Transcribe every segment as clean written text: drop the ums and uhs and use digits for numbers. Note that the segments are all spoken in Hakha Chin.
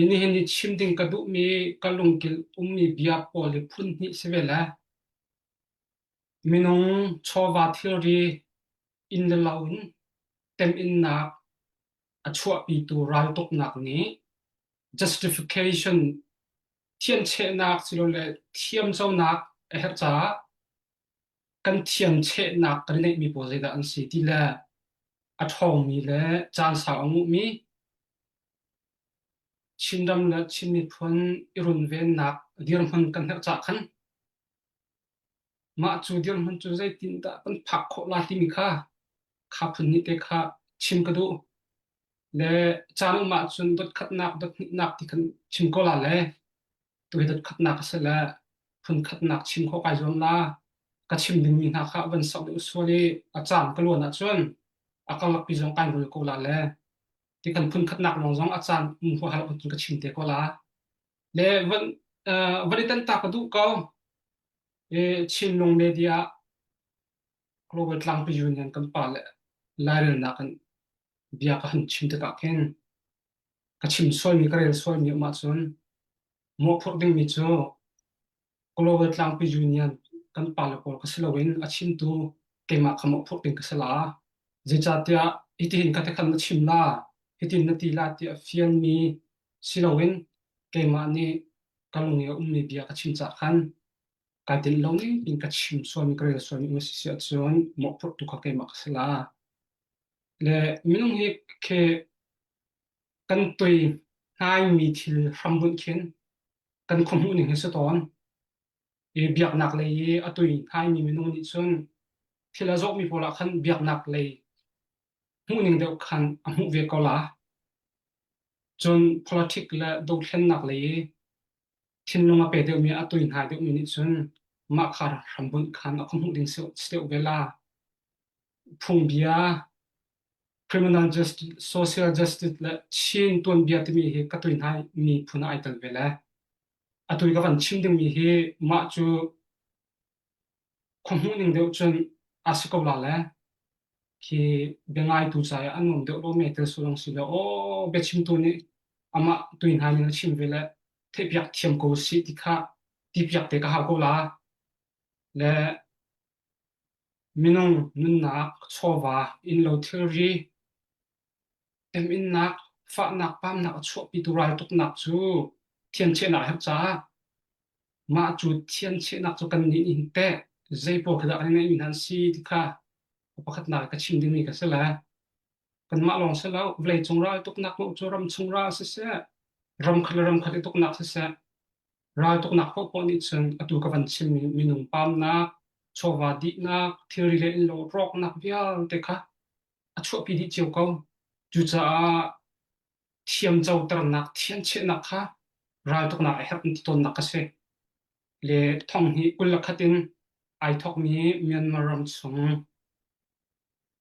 Nihin ni chim ding ka duhmi ka lungkil ummi bia pawl hi phun hnih si ve le minung chawva thilri inn le lo in teminnak a chuahpitu raltuknak nih justification thianchehnak silole thiamconak a herh caah kan thiamchehnak kan neihmi pawl zeidah an si ti le a ṭhawngmi le caan sau a nguhmi Chinram le Chin miphun i runvennak dirhmun kan herh caah khan mah cu dirhmun cu zeitindah kan phak khawh la timi kha kha phun nih te kha chim ka duh. Le caan um ahcun dotkhatnak dothnihnak ti khan chim ko la le tuhi dotkhatnak a si le phunkhatnak chim khawh kai zuam la. Ka chim dingmi hna kha van sok deuh sual i a caan ka luan ahcun a karlakpi zong kai rul ko la le ti kan phunkhatnak lawng zong a caan um huaha lo cun ka chim te ko la. Le van van i tan ta ka duh ko. I Chinlung Media Global Tlangpi Union kan pa le lairelnak in bia ka han chim tikah khin ka chim sualmi ka rel sualmi um ahcun mawhphurh dingmi cu Global Tlangpi Union kan pale pawl ka si loin a chimtu keimah kha mawhphurh ding ka si la. Zeicahtiah hitihin ka tekhan na chim la, hitin na ti la tiah fialmi si loin keimah nih ka lung i a ummi bia ka chim caah khan kai tinh lo ning in ka chim sualmi ka rel sualmi um a si si ahcun mawhphurhtu kha keimah ka si la. Le minung hi khi kan tui hnaimi thil hrambunh khin kan khuahmuh ning hi si tawn. I biaknak lei i a tui hnaimi minung nih cun thil a zawhmi pawl ah khan biaknak lei hmuhning deuh khan a hmuh ve ko la. Cun politic le dothlennak lei i thinlung a pe deuhmi a tui hnai deuhmi nih cun mah kha hrambunh khan a khuahmuh ding si deuh ve la. Phungbia criminal justice, social justice le Chin tuanbia timi hi ka tui hnai mi phun ah ai tel ve le. Atu i ka van chim dingmi hi mah cu khuahmuh ning deuh cun a si ko la le khi biangaitu ca ah a nuam deuh lo me tel sulong si le aw biachimtu nih amah tui hna ning a chim ve le theihpiak thiam ko si ti kha ti piak te ka hau ko la le Minung nunnak, chawva, innlo thilri, teminnak, fahnak, pamnak a chuahpitu raltuknak cu thianchehnak a herh caah mah cu thianchehnak cu kannih nih hin teh zei pawl khi dah kan i ngeihmi hna an si ti kha a pakhatnak ah ka chim dingmi ka si le kanmah lawng si lo vawleicung raltuknak maw cu ramchung ral siseh ramkhat le ramkhat i tuknak siseh Raltuknak paohpaoh nih cun atu ka van chimmi minung pamnak, chawva dihnak, thilri le innlo rawknak vialte kha a chuahpi dih cio ko. Cucaah thiamcoternak, thianchehnak kha raltuknak a herh an ti tawnnak a si. Le thonghnih 21 in ai thawkmi Myanmar ram chung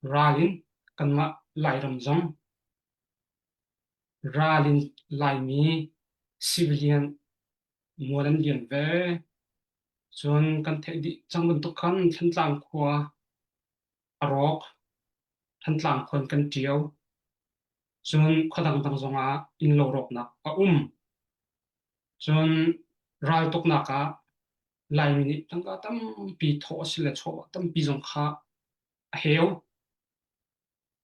ral in kanmah Lairam zong Ral in Laimi civilian mual an lian ve. Cun kan theih dih cang bantuk khan Thantlang khua a rawk. Thantlang khua in kan ṭio. Cun khua dangdang zongah innlo rawknak a um. Cun raltuknak ah Laimi nih tangka tampi thawh a si le chawva tampi zong kha a heu.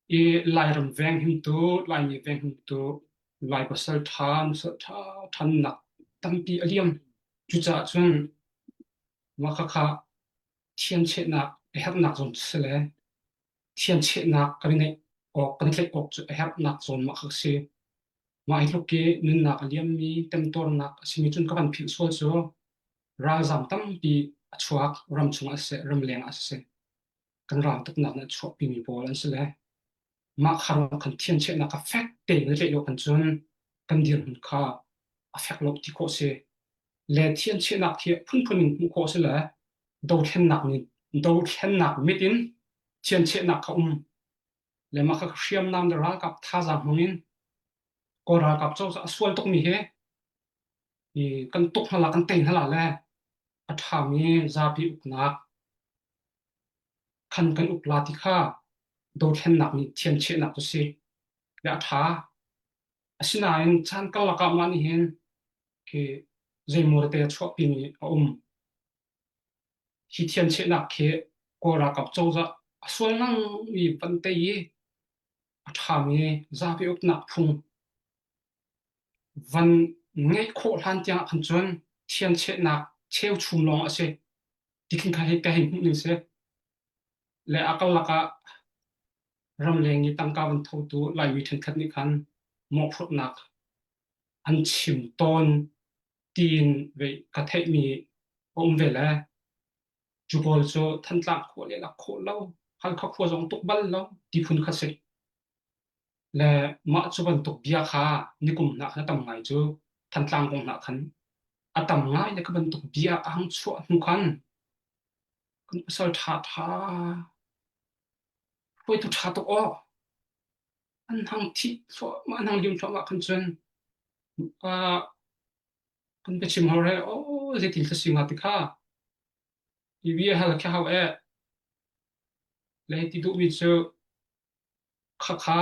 I Lairam venghimtu, Laimi venghimtu, Lai pasal ṭha, nusal ṭha ṭhannak tampi a liam. Cucaah cun mah khakha thianchehnak a herhnak zawn si le thianchehnak kan i neih awk, kan i tlaih awk cu a herhnak zawn mah kha si. Mah hi tluk i nunnak a liammi temtuarnak a simi cun ka van philh sual cu ralzaam tampi a chuak ramchung ah siseh, ramleng ah siseh. Kan raltuknak nih a chuahpimi pawl an si le mah kha ruang khan thianchehnak kha fek tein na tlaih lo kan cun kan dirhmun kha a fek lo ti khawh si. Le thianchehnak khi phunphun in hmuh khawh si le dothlennak nih dothlennak mit in thianchehnak kha um le mah kha hriamnam le ralkap thazaang hmang in Kawl ralkap cozah a sual tukmi hi i kan tuk hna la kan tei hna la le a ṭhami zapi uknak khan kan uk la ti kha dothlennak nih thiamchehnak cu si le a ṭha. Asinain caan karlak ah mah nih hin khi zeimaw tete a chuahpimi a um. Hi thianchehnak khi Kawl ralkap cozah a sual ngang-mi van tei i a ṭhami zapi uknak phung van ngeih khawh hlan tiang ah khan cun thianchehnak cheuchum lawng a si. Ti khin kha hei ka hei hmuh ning si. Le a karlak ah ramleng i tangka van thotu Laimi ṭhenkhat nih khan mawhphurhnak an chim tawn tiin vei ka theihmi a um ve le cu pawl cu Thantlang khua le lak khawh lo, Halkha khua zong tuk bal lo ti phun kha si. Le mah cu bantuk bia kha nikum hna khan a tam ngai cu Thantlang kong hna khan a tam ngai le ka bantuk bia a hang chuah hnu khan kan pasal ṭha ṭha hruaitu ṭha tuk aw an hang thih thluahmah an hang lim thluahmah khan cun uh, kan biachim hor he aw zeitin thla si hnga ti kha i bia hal kha hau e le ti duhmi cu khakha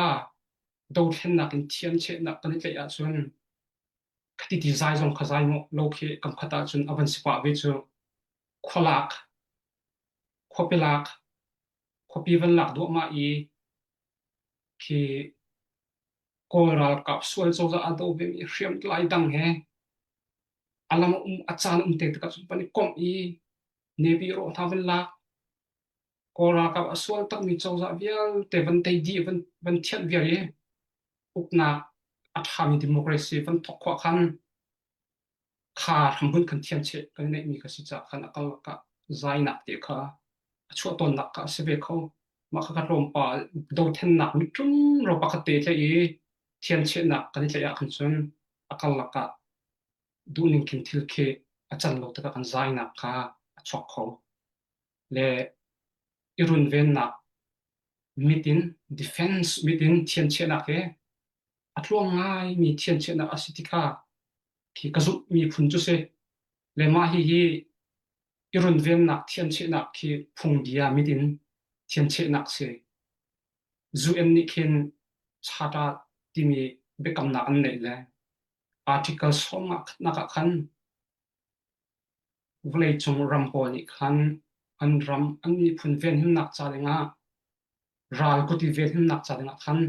dothlennak in thiamchehnak kan i tlaih ahcun khati ti zai zong kha zai maw lo khi kam khat ahcun a van si pah ve cu khualak khuapi lak khuapi van lak duahmah i khi Kawl ralkap sual cozah a do vemi hriamtlai dang he a lam um a caan um te tikah cun van i komh i Navy rawh hna van lak Kawl ralkap a sual takmi cozah vialte van tei dih van van thianh viar i uknak a ṭhami democracy van thawk khawh khan kha hrambunh kan thiamcheh kan neihmi ka si caah khan a kal ah zainak te kha a chuah tawnnak kha a si ve kho. Mah kha ka tlawmpal dothennak mitrum ro pakhat te tlaih i thiamchehnak kan i tlaih ahkhan cun a karlak ah duhning khin thil khi a can lo tikah kan zainak kha a chuak kho. Le i runvennak mit in defense mit in thiamchehnak hi a tluang ngaimi thiamchehnak a si ti kha khi ka zumhmi phun cu si. Le mah hihi i runvennak thiamchehnak khi phungbia mit in thiamchehnak si. UN nih khin charter timi biakamnak an neih le article sawm ah khatnak ah khan vawleicung ram pawl nih khan an ram an miphun venhimnak ca dingah ral kut i venhimnak ca dingah khan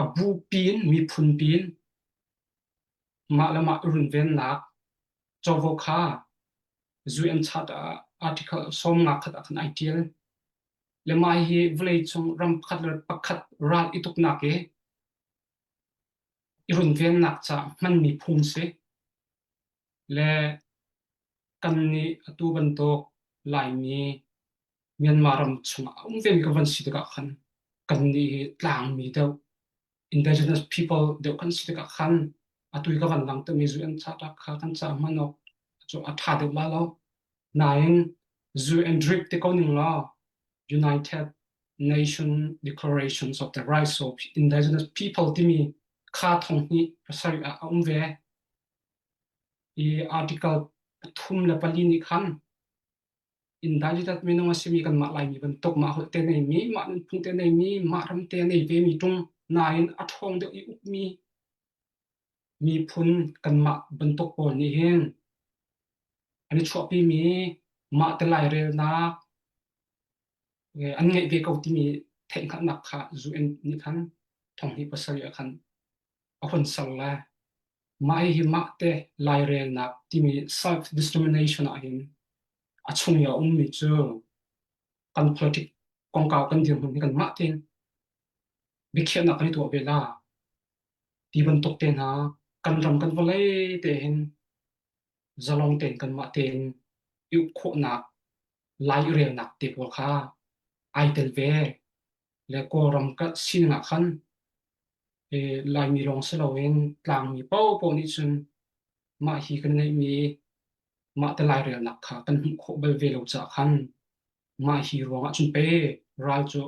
a bupi in miphun piin mah le mah i runvennak covo kha UN Charter ah article 50 khat ah khan ai ṭial. Le mah hi vawleicung ram pakhat le pakhat ral i tuknak i i runvennak ca hmanmi phung si. Le kannih atu bantuk Laimi Myanmar ram chungah a um vemi kan van si tikah khan kannih hi tlangmi deuh indigenous people deuh kan si tikah khan atu i ka van langhtermi zu an charter kha kan ca hman awk cu a ṭha deuh la lo. Nain zu and drip ti ko ning law United Nation Declarations of the Rights of Indigenous People timi kha thong hnih pasarih ah a um ve. I article pathum le pali nih khan Indigenous minung a simi kanmah Laimi bantuk mah holh te neimi, mah nunphung te neimi, mah ram te nei vemi ṭung nain a ṭhawng deuh i ukmi miphun kanmah bantuk pawl nih hin an i chuahpimi mah te lairelnak an ngeih ve ko timi theihhngalhnak kha UN nih khan thonghnih pasarih ah khan a hun ser le mah hihi mah te lairelnak timi self determination ah hin a chung i a ummi cu kan politic kongkau kan dirhmun hi kanmah tein biakhiahnak kan i tuah ve la ti bantuk te hna kan ram kan vawlei te hin zalong tein kanmah tein i uk khawhnak lai i relnak te pawl kha ai tel ve le Kawlram ka sining ah khan Laimi lawng si loin tlangmi paohpaoh nih cun mah hi kan ngeihmi mah te lairelnak kha kan hmuh khawh bal ve lo caah khan mah hi ruangah cun pe ral cu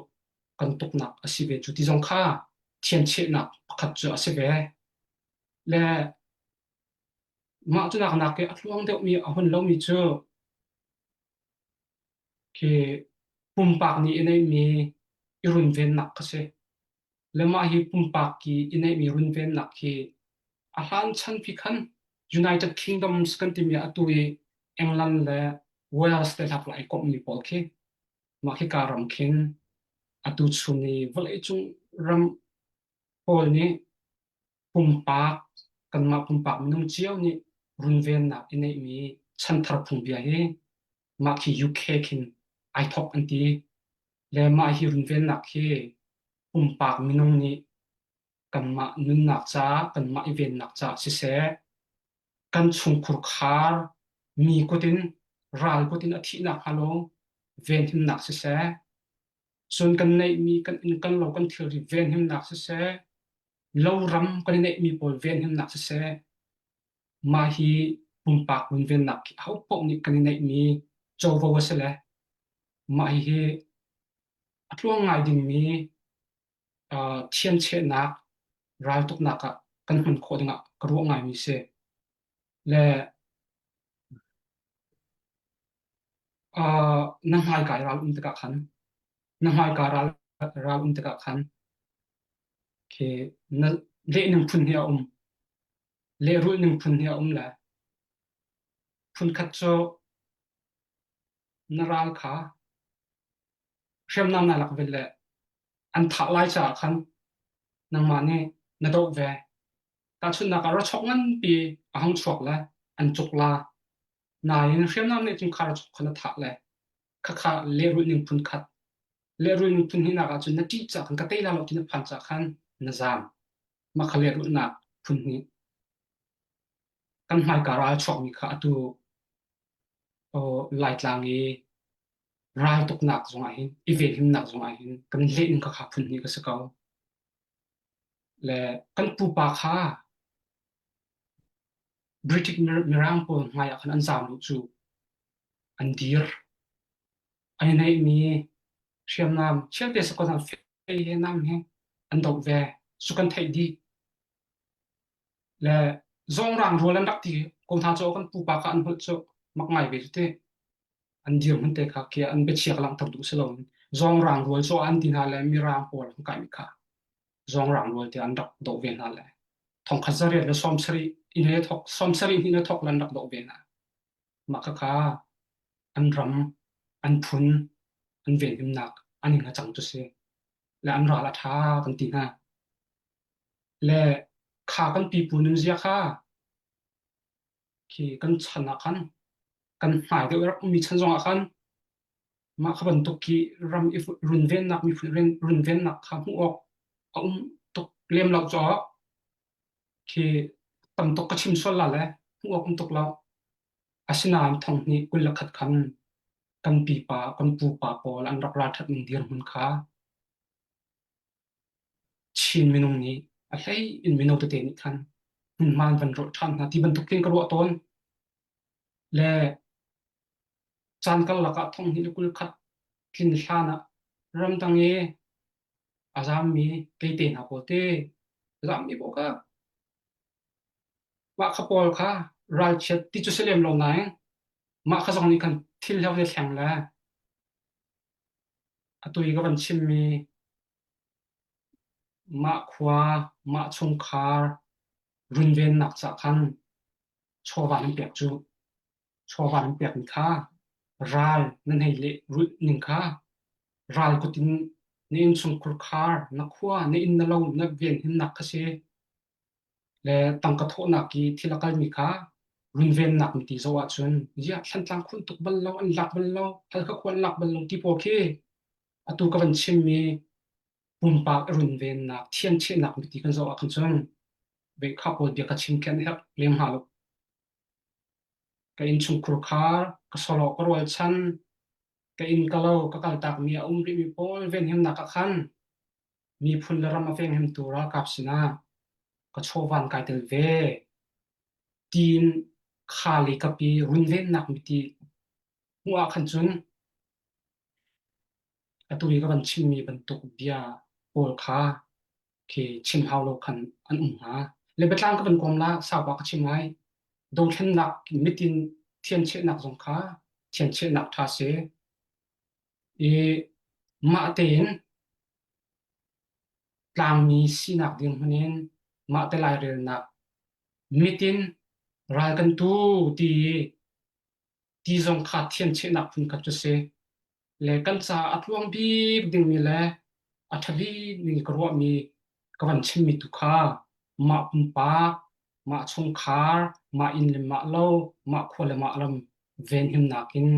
kan tuknak a si ve cu ti zong kha thianchehnak pakhat cu a si ve. Le mah cu nak nak i a tluang deuhmi a hun lomi cu khi pumpak nih i neihmi i runvennak kha si. Le mah hi pumpak i i neihmi runvennak hi a hlan chan pi khan United Kingdoms kan timi ah atu i England le Wales te hlak lai komhmi pawl khi mah khika ram khin atu chung i vawleicung ram pawl nih pumpak kanmah pumpak minung cio nih runvennak i neihmi chanthar phungbia hi mah khi UK khin ai thok an ti. Le mah hi runvennak hi pumpak minung nih kanmah nunnak caah kanmah i vennak caah siseh kan chungkhur khar mi kut in ral kut in a thihnak hnga lo venhimnak siseh cun kan neihmi kan inn kan lo kan thilri venhimnak siseh loram kan i neihmi pawl venhimnak siseh mah hi pumpak runvennak hi ahopaoh nih kan i neihmi covo a si le mah hihi a tluang ngai dingmi uh, thianchehnak raltuknak ah kan hman khawh dingah ka ruah ngaimi si. Le uh, na hmaika i ral um tikah khan na hmaika ral ral um tikah khan khi na lehning phun hi a um lehrulh ning phun hi a um le phun khat cu na ral kha hriamnam naa lak ve le an thah lai caah khan nangmah nih na doh ve. Tahchunhnak ah rachok nganpi a hung chuak le an cuk la. Nain hriamnam nih cun kha rachok kha na thah le khakha lehrulh ning phun khat. Lehrulh ning phun hnihnak ahcun na ṭih caah khan ka tei la lo ti na phan caah khan na zaam. Mah kha lehrulhnak phun hnih. Kan hmaika ral chuakmi kha atu Laitlang i raltuknak zongah hin i venhimnak zongah hin kan leh ning kha phun hnih ka si ko. Le kan pupa kha British Mirang pawl hmai ah khan an zaam lu cu an dir. An i neihmi hriamnam chiate sakon an fei he nam he an doh ve. Su kan theih dih. Le zawngrang rual an rak ti ko hna cu kan pupa kha an holh cu mak ngai ve cu ti. An dirhmun te kha khi an biachia ka langhter duh si loin zawngrang rual cu an ti hna le mirang pawl an kaimi kha zawngrang rual tiah an rak doh ve hna le thongkhat zariat le 70 in he thok 70 hin thok lan rak doh ve hna. Mah khakha an ram, an phun, an venhimnak an ing a cang cu si. Le an ral a ṭha kan ti hna. Le kha kan pipu nunzia kha khi kan chan ah khan kan hmai deuh rak ummi chan zongah khan mah kha bantuk khi ram i runvennak miphun runvennak kha hmuh awk a um tuk lem lo caah khi tam tuk ka chim sual la le hmuh awk um tuk lo. Asinain thong hnih 21 khan kan pipa kan pupa pawl an rak ralṭhat ning dirhmun kha Chin minung nih a hlei in mino tete nih khan hmunhma an van rawlh ṭhan hna ti bantuk khin ka ruah tawn. Le caan karlak ah thong hnih le 21 tlin hlan ah ramdang i a zaammi keite hna pawl te zaammi pawl kha mah kha pawl kha ralchiat ti cu si lem lo nain mah kha zong nih khan thil hleu le thleng le atu i ka van chimmi mah khua mah chungkhar runvennak cah khan chawva nan pek cu chawva nan pekmi kha ral nan hei leh rulh ning kha ral kut in na innchungkhur khar na khua na inn na lo na venhimnak kha si le tangka thawhnak i thil a kalmi kha runvennak na ti zoh ahcun ziah Thlantlang khun tuk bal lo an lak bal lo Halkha khua an lak bal lo ti pawl khi atu ka van chimmi pumpak runvennak thianchehnak ti kan zoh ahkhan cun ve kha pawl bia ka chim khi an herh lem hnga lo. Ka innchungkhur khar, ka sawlawh ka rualchan, ka inn ka lo ka kaltakmi a um rihmi pawl venhimnak ah khan miphun le ram a venghimtu ralkap sinah ka chawvan kai tel ve tiin kha le kapi runvennak miti hmuh ah khan cun atu i ka van chimmi bantuk bia pawl kha khi chim hau lo khan an um hnga. Le biatlang ka van kawm la saupa ka chim lai. Dothlennak mitin thianchehnak zong kha thianchehnak ṭha si. I mah tein Tlangmi sinak dirhmun in mah te lairelnak mit in ral kan tu ti ti zong kha thianchehnak phunkhat cu si. Le kan caah a tluang bik dingmi le a ṭha bik ding ka ruahmi ka van chimmi tu kha mah pumpak, mah chungkhar, mah inn le mah lo, mah khua le mah ram venhimnak in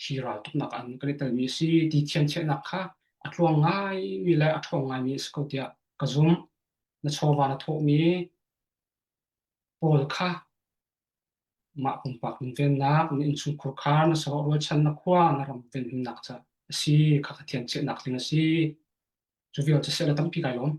hi raltuknak an kan i telmi a si ti thianchehnak kha a tluang ngaimi le a ṭhawng ngaimi a si ko tiah ka zumh. Na chawva na thawhmi pawl kha mah pumpak runvennak, na innchungkhur kha na sarawh rualchan, na khua, na ram venhimnak ca a si. Kha ka thianchehnak ding a si. Cu vial cu seh le tampi kai lawm.